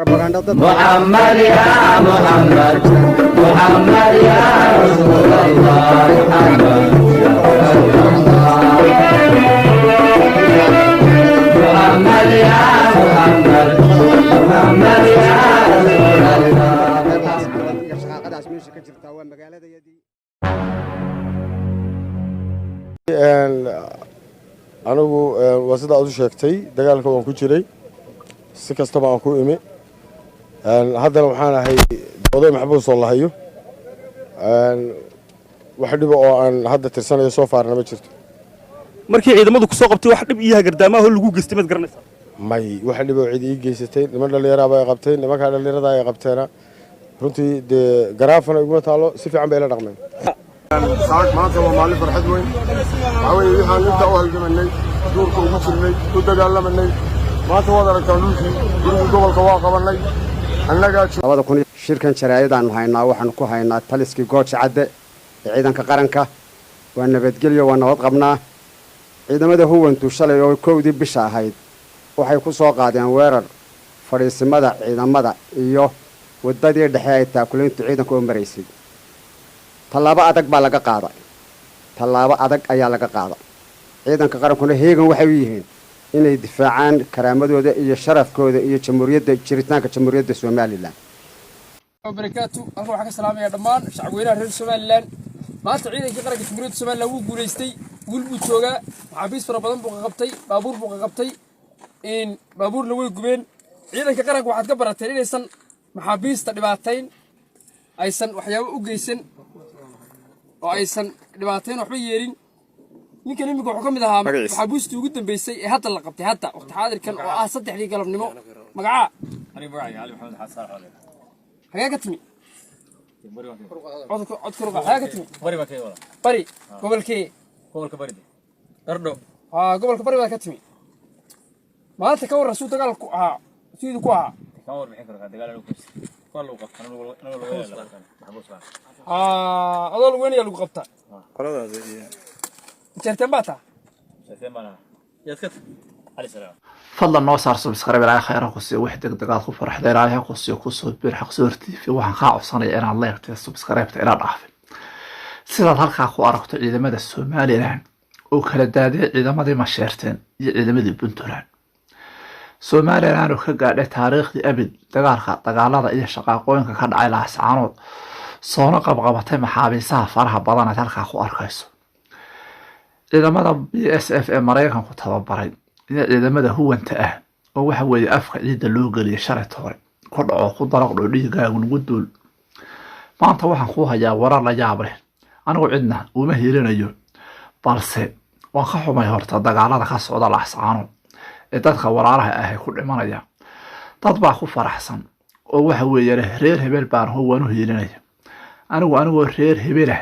محمد يا محمد، محمد يا رسول الله، محمد يا رسول الله، محمد يا محمد، محمد يا رسول الله. Shaqaaqadaas meesha ka jirtaa waa magaaladayadii. Anigu waa sida aad u sheegtay, dagaalka waan ku jiray, si kastaba aan ku imi. Haddana waxaan ahay oday maxbuus oo la hayo. Wax dhiba oo aan hadda tirsanayo soo faarna ma jirto. Markii ciidamadu ku soo qabtay, wax dhib iyo hagardaamaha lagu geystay maad garanaysaa? May, wax dhiba oo cid ii geysatay, niman dhallinyaraaba ay qabtay. Nimankaa dhallinyarada ay qabteena runtii dee garaafana iguma taalo, si fiican bay ila dhaqmeen. Maanta waa maalin farxad weyn. Waxaa weeye waxaan inta u halgamanay, duurka ugu jirnay, u dagaalamanay, maanta waad aragtaa, dhulkii gurigii gobolka waa qabannay annagaa. 2000 shirkan jaraa'idaan haynaa, waxaanu ku haynaa taliskii Gooja Cadde ee ciidanka qaranka. Waa nabadgelyo, waa nabad qabnaa. Ciidamada huwantu shalay oo 1dii bisha ahayd waxay ku soo qaadeen weerar fadhiisimada ciidamada iyo waddadii dhexe ay taakulayntu ciidanka oo maraysay. Tallaabo adag baa laga qaaday, tallaabo adag ayaa laga qaaday. Ciidanka qarankuna heegan waxay u yihiin inay difaacaan karaamadooda iyo sharafkooda iyo jamhuuriyadda, jiritaanka Jamhuuriyadda Somaliland. Barakaatu. Halkan waxaan ka salaamayaa dhammaan shacabweynaha reer Somaliland. Maanta ciidankii qaranka Jamhuuriyadda Somaliland wuu guulaystay, guul buu joogaa. Maxaabiis fara badan buu qaqabtay, baabuur buu qaqabtay, baabuurna way gubeen. Ciidanka qaranka waxaad ka barateen inaysan maxaabiista dhibaatayn, aysan waxyaabo u geysan oo aysan dhibaatayn, waxba yeelin. Ninkan iminka wuxuu ka mid ahaa maxaabiistii ugu dambeysay ee hadda la qabtay, hadda waqti xaadirkan oo ah 3dii galabnimo. Magacaa? Xagee ka timi? Codka codka ruqa. Xagee ka timi? Bari. Gobolkee? Qardho. Haa, gobolka Bari baad ka timi. Maanta ka warran suu dagaalku ahaa, siduu ku ahaa? Haa, adoo lagu weynaya lagu qabta. Jeerteen baa taa. Fadlan noo saar subscribe. Ilaahay khayra ku siiyo. Wax degdeg aad ku farxda Ilaahay ku siiyo. Kusoo bir Xaqsoor TV. Waxaan kaa codsanaya inaad leegtay subscribe-ta ila dhaafin. Sidaad halkaa ku aragto, ciidamada Somaliland oo kala daadiyay ciidamadii Masheerteen iyo ciidamadii Puntland. Somaliland oo ka gaadhay taariikhdii abid dagaalka, dagaalada iyo shaqaaqooyinka ka dhacay Laascaanood, soona qabqabatay maxaabiisaha faraha badan aad halkaa ku arkayso. Ciidamada BSF ee Maraykanku tababaray iyo ciidamada huwanta ah oo waxa weeye afka ciidda loo geliyay shalayta hore ku dhaco, ku dalaqdho, dhiigaagu nagu duul. Maanta waxaan ku hayaa warar la yaab leh. Anigu cidna uma hiilinayo, balse waan ka xumay horta dagaalada ka socda Laascaanood ee dadka walaalaha ah ay ku dhimanaya. Dad baa ku faraxsan oo waxa weeye leh, "Reer hebel baan ho, waan u hiilinaya." Anigu anigoo reer hebelah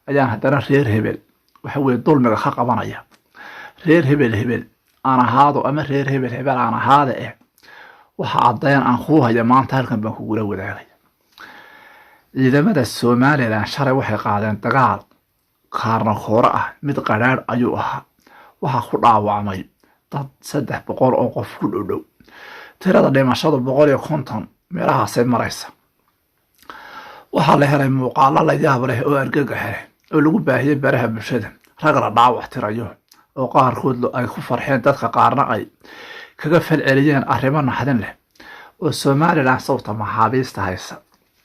ayaan haddana reer hebel waxa weeye dulmiga ka qabanaya. Reer hebel hebel aan ahaado ama reer hebel hebel aan ahaada waxa caddayn aan kuu haya maanta halkan baan kugula wadaagaya. Ciidamada Somaliland shalay waxay qaadeen dagaal kaarna koore ah, mid qadhaadh ayuu ahaa. Waxaa ku dhaawacmay dad 300 oo qof ku dhow dhow. Tirada dhimashadu 150 meelahaasay maraysa. Waxaa la helay muuqaalo la yaab leh oo argagax leh oo lagu baahiyey baraha bulshada, rag la dhaawac tirayo oo qaarkood ay ku farxeen, dadka qaarna ay kaga falceliyeen arrimo naxdin leh oo Somaliland sawta maxaabiista haysa.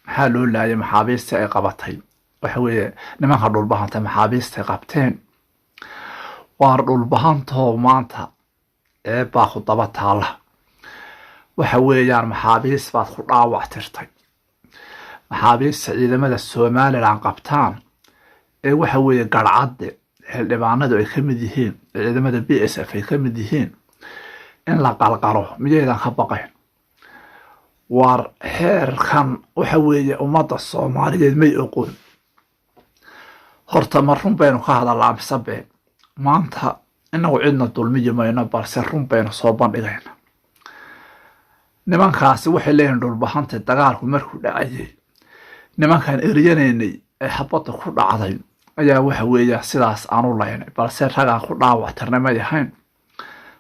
Maxaa loo laayay maxaabiistii ay qabatay? Waxa weeye nimanka Dhulbahanta maxaabiistay qabteen. Waar Dhulbahantoo, maanta ceeb baa ku daba taalla. Waxa weeyaan maxaabiis baad ku dhaawac tirtay. Maxaabiista ciidamada Somaliland qabtaan ee waxa weeye Garhcadde xildhibaanadu ay ka mid yihiin, ee ciidamada BSF ay ka mid yihiin, in la qalqalo miyaydan ka baqayn? Waar xeerkan waxa weeye ummadda Soomaaliyeed may oqoon. Horta ma run baynu ka hadalnaa mise been? Maanta inagu cidna dulmiyi mayno, balse run baynu soo bandhigayna. Nimankaasi waxay leeyihin, Dhulbahanta dagaalku markuu dhacayay nimankaan eryanaynay ee xabadda ku dhacday ayaa waxa weeya sidaas aan u laynay, balse ragaan ku dhaawactirnay may ahayn.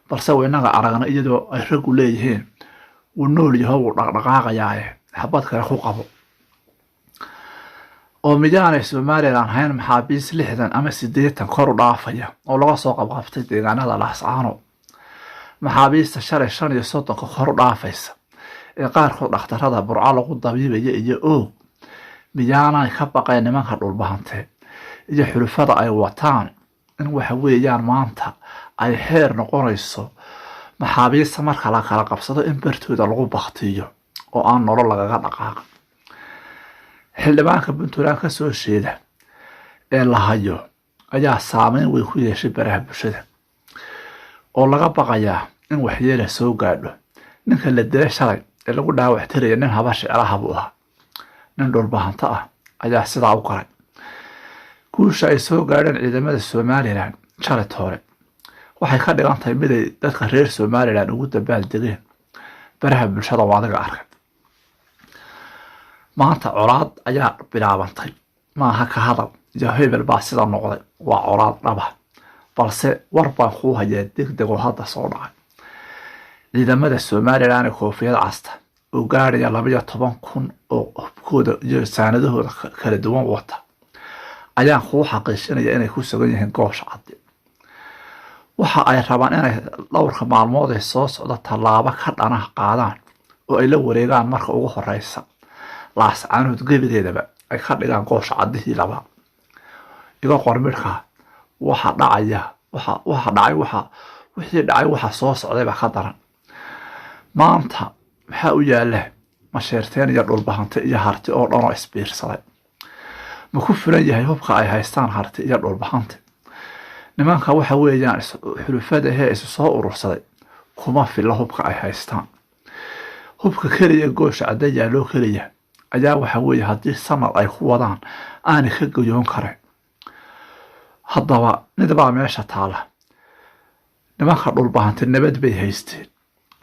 Balse inaga aragna iyadoo ay raggu leeyihiin. Wuu nool yaho, wuu dhaqdhaqaaqayaaye, xabad kale ku qabo. Oo miyaanay Somalilan hayn maxaabiis 60 ama 80 kor u dhaafaya oo laga soo qabqabtay deegaanada Laascaano? Maxaabiista shalay 35-ka kor u dhaafaysa ee qaarkood dhakhtarada Burco lagu dabiibaya iyo Oog, miyaanay ka baqayn nimanka Dhulbahante iyo xulufada ay wataan in waxa weeyaan maanta ay xeer noqonayso maxaabiista marka la kala qabsado in bartooda lagu baktiyo oo aan nolol lagaga dhaqaaqin? Xildhibaanka Puntland ka soo jeeda ee la hayo ayaa saameyn weyn ku yeeshay baraha bulshada, oo laga baqayaa in waxyeela soo gaadho. Ninka la dilay shalay ee lagu dhaawac tiraya nin Habar Jeclaha buu ahaa, nin Dhulbahanto ah ayaa sidaa u galay. Guusha ay soo gaadheen ciidamada Somalilan shalay hore waxay ka dhigan tahay mid ay dadka reer Somalilan ugu dabaaldegeen baraha bulshada. Waa adiga arkay, maanta colaad ayaa bilaabantay. Maaha ka hadal iyo hebel baa sida noqday, waa colaad dhaba. Balse war baan kuu hayaa degdeg oo hadda soo dhacay. Ciidamada Somalilan ee koofiyad casta oo gaadhaya 12,000 oo hubkooda iyo saanadahooda kala duwan wata ayaan kuu xaqiijinaya inay ku sugan yihiin Goosha Caddi. Waxa ay rabaan inay dhowrka maalmood ee soo socda tallaabo ka dhanaha qaadaan oo ay la wareegaan marka ugu horeysa Laascaanood gebigeedaba, ay ka dhigaan Goosha Caddihii laba. Iga qor midhka. Waxa dhacaya, waxa dhacay, waxa wixii dhacay, waxa soo socday baa ka daran. Maanta maxaa u yaala Masheerteen iyo Dhulbahante iyo Harti oo dhan oo isbiirsaday? Ma ku fulan yahay hubka ay haystaan Harti iyo Dhulbahante? Nimanka waxa weeyaan xulufada ahee isu soo urursaday kuma filla hubka ay haystaan. Hubka keliya Goosha Cadda yaaloo keliya ayaa waxa weeye haddii sanad ay ku wadaan aanay ka goyoon karin. Haddaba mid baa meesha taala. Nimanka Dhulbahante nabad bay haysteen.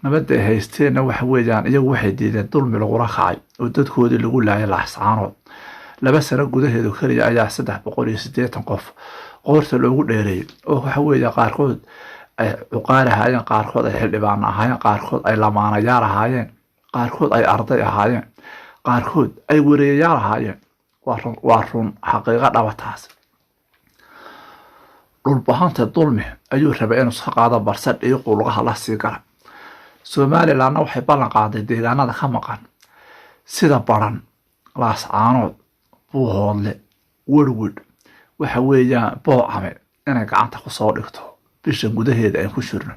Nabadday haysteenna waxa weeyaan iyagu waxay diideen dulmi lagula kacay oo dadkoodii lagu laayay Laascaanood. 2 sano gudaheedu keliya ayaa 380 qof qoorta loogu dheereeyey, oo waxa weeye qaarkood ay cuqaal ahaayeen, qaarkood ay xildhibaan ahaayeen, qaarkood ay lamaanayaal ahaayeen, qaarkood ay arday ahaayeen, qaarkood ay wareeyayaal ahaayeen. Waa run, waa run, xaqiiqo dhaba taas. Dhulbahanta dulmi ayuu rabay inuu iska qaado, balse dhiiquu lugaha la sii galay. Somalilandna waxay ballan qaaday deegaanada ka maqan sida Baran, Laascaanood, Buuhoodle, Werwidh, waxa weeyaan Boocame, inay gacanta ku soo dhigto bishan gudaheeda aan ku jirno.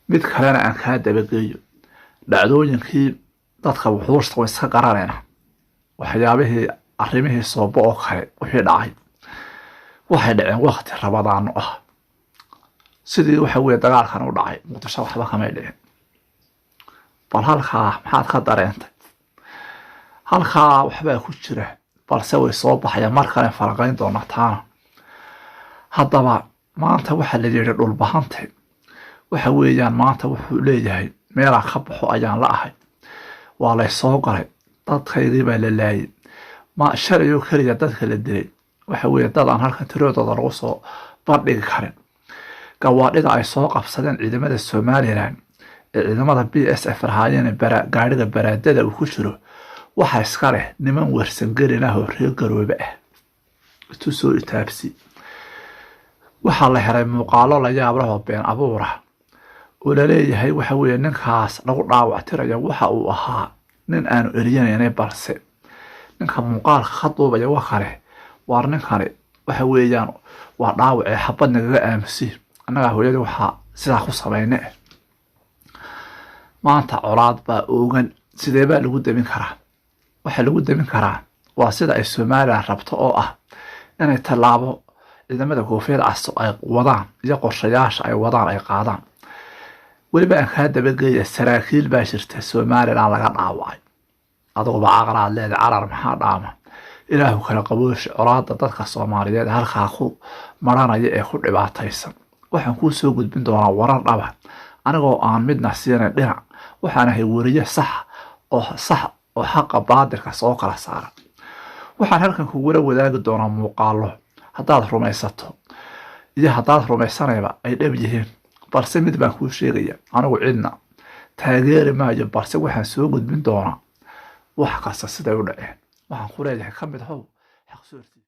Mid kalena aan kaa dabageeyo. Dhacdooyinkii dadka wuxuushta way iska garanayna, waxyaabihii arrimihii soobo oo kale wixii dhacay waxay dhaceen wakti Rabadaano ah. Sidii waxa weye dagaalkan u dhacay Muqdisho waxba kamay dhicin. Bal halkaa maxaad ka dareentay? Halkaa waxbaa ku jira, balse way soo baxayaan mar kale, falanqayn doona taana. Haddaba maanta waxaa la yidhi Dhulbahante waxa weeyaan maanta wuxuu leeyahay meelaan ka baxo ayaan la ahay, waa lay soo galay, dadkaygii baa la laayay. Ma shalayoo keliya dadka la dilay waxa weeye dad aan halkan tiradooda lagu soo bandhigi karin. Gawaadhida ay soo qabsadeen ciidamada Somalilan ee ciidamada BSF lahaayeen, gaadhiga baraadada uu ku jiro waxa iska leh niman Warsangelin ah oo reer Garoobe ah. Itu soo itaabsi. Waxaa la helay muuqaalo la yaab leh oo been abuur ah oo laleeyahay waxa weeye ninkaas lagu dhaawactirayo waxa uu ahaa nin aanu eriyanaynay, balse ninka muuqaalka ka duubaya wa kale waar ninkani waxa weeyaan waa dhaawacee, xabad nagaga aamusi, annagaa hooyadii waxaa sidaa ku samayne. Maanta colaad baa oogan. Sidee baa lagu damin karaa? Waxaa lagu damin karaa waa sida ay Somalilan rabto, oo ah inay tallaabo ciidamada koofiyad caso ay wadaan iyo qorshayaasha ay wadaan ay qaadaan. Weliba aan kaa dabageeya, saraakiil baa jirta Somalilan laga dhaawacay. Aduguba caqlaad leeda, carar maxaa dhaama? Ilaahu kala qabooshi colaada dadka Soomaaliyeed halkaa ku maranaya ee ku dhibaataysan. Waxaan kuu soo gudbin doonaa warar dhaba anigoo aan midna siinayn dhinac. Waxaan ahay weriye sax oo sax oo xaqa baadilka soo kala saara. Waxaan halkan kugula wadaagi doonaa muuqaalo haddaad rumaysato iyo haddaad rumaysanayba ay dhab yihiin. Balse mid baan kuu sheegaya, anigu cidna Taageeri maayo, balse waxaan soo gudbin doonaa wax kasta siday u dhaceen. Waxaan ku leeyahay ka mid how Xaqsoor TV.